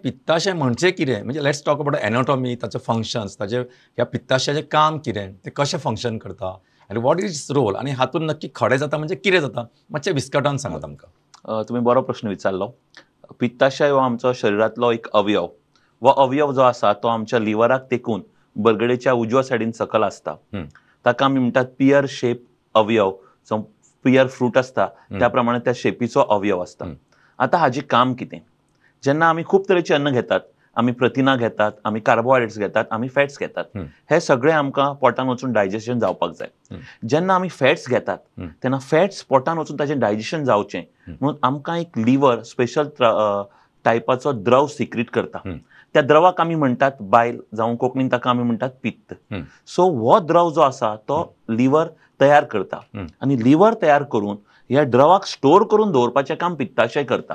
पित्ताशय म्हणजे कितें, म्हणजे let's talk about anatomy, ताचो फंक्शन्स, ताचे ह्या पित्ताशयाचें काम कितें, तें कशें फंक्शन करता आनी what is it's role, आनी हातूंत नक्की खडे जाता म्हणजे कितें जाता, मातशें विस्कटावन सांगात आमकां. तुमी बरो प्रश्न विचारलो. पित्ताशय हो आमचो शरिरांतलो एक अवयव. हो अवयव जो आसा तो आमच्या लिवराक तेकून बरगडेच्या उजव्या सायडीन सकल आसता. ताका आमी म्हणटात पियर शेप अवयव. सो पियर फ्रूट आसता त्या प्रमाणे त्या शेपीचो अवयव आसता. आतां हाजें काम कितें, जेन्ना आमी खूब तरेचे अन्न घेतात, आमी प्रथिनां घेतात, आमी कार्बोहायड्रेट्स घेतात, आमी फॅट्स घेतात, हे सगळे आमकां पोटान वचून डायजेशन जावपाक जाय. जेन्ना आमी फॅट्स घेतात तेन्ना फॅट्स पोटान वचून ताचें डायजेशन जावचें म्हणून आमकां एक लिवर स्पेशल टायपाचो द्रव सिक्रीट करता. त्या द्रवाक आमी म्हणटात बायल, जावं कोंकणीन ताका आमी म्हणटात पित्त. सो हो द्रव जो आसा तो लिवर तयार करता आनी लिवर तयार करून ह्या द्रवाक स्टोर करून दवरपाचें काम पित्ताशय करता.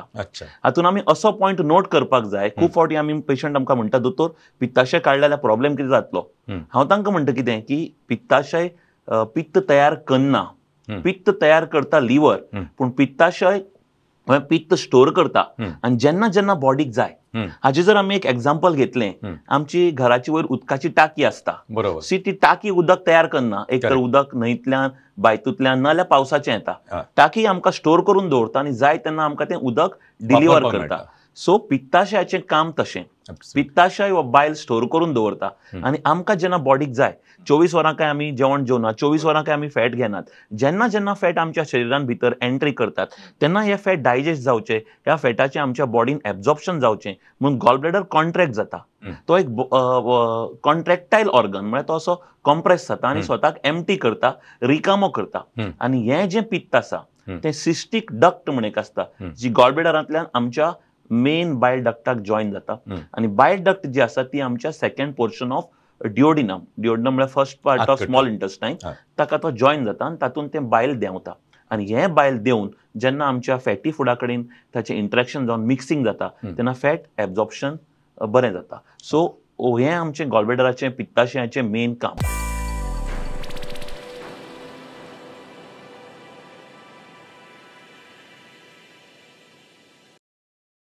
हातून आमी असो पॉयंट नोट करपाक जाय. खूब फावटी आमी पेशंट आमकां म्हणटा, दोतोर पित्ताशय काडले जाल्यार प्रॉब्लेम कितें जातलो? हांव तांकां म्हणटा कितें की पित्ताशय पित्त तयार करना, पित्त तयार करता लिवर, पूण पित्ताशय पित्त स्टोर करता आनी जेन्ना जेन्ना बॉडीक जाय. हाजे जर आमी एक एग्जाम्पल घेतलें, आमची घराची वयर उदकाची टाकी आसता, बरोबर, सी ती टाकी उदक तयार करना, एक तर उदक न्हंयतल्यान, बायतूंतल्यान, नाजाल्यार पावसाचें येता. टाकी आमकां स्टोर करून दवरता आनी जाय तेन्ना आमकां तें उदक डिलिव्हर करता. सो पित्ताशयाचें काम तशें, पित्ताशय हो बायल स्टोर करून दवरता आनी आमकां जेन्ना बॉडीक जाय, 24 वरां काय आमी जेवण जेवना, 24 वरां काय आमी फॅट घेनात, जेन्ना जेन्ना फॅट आमच्या शरिरान भितर एंट्री करतात तेन्ना हे फॅट डायजेस्ट जावचे, ह्या फॅटाचें आमच्या बॉडीन एब्जॉर्प्शन जावचें म्हणून गॉलब्लॅडर कॉन्ट्रॅक्ट जाता. तो एक कॉन्ट्रॅक्टायल ऑर्गन, म्हळ्यार तो असो कॉम्प्रेस जाता आनी स्वताक एम्प्टी करता, रिकामो करता. आनी हें जें पित्त आसा तें सिस्टीक डक्ट म्हण एक आसता, जी गॉलब्लॅडरांतल्यान आमच्या मेन बायल डक्टाक जॉईन जाता आनी बायल डक्ट जी आसा ती आमच्या second portion of duodenum, duodenum म्हळ्यार first part of small intestine, ताका तो जॉईन जाता आनी तातूंत तें बायल देंवता. आनी हें बायल देंवन जेन्ना आमच्या फॅटी फुडा कडेन ताचें इंट्रॅक्शन जावन मिक्सिंग जाता तेन्ना फॅट एब्जॉर्प्शन बरें जाता. सो हें आमचें गॉलब्लॅडराचें, पित्ताशयाचें मेन काम.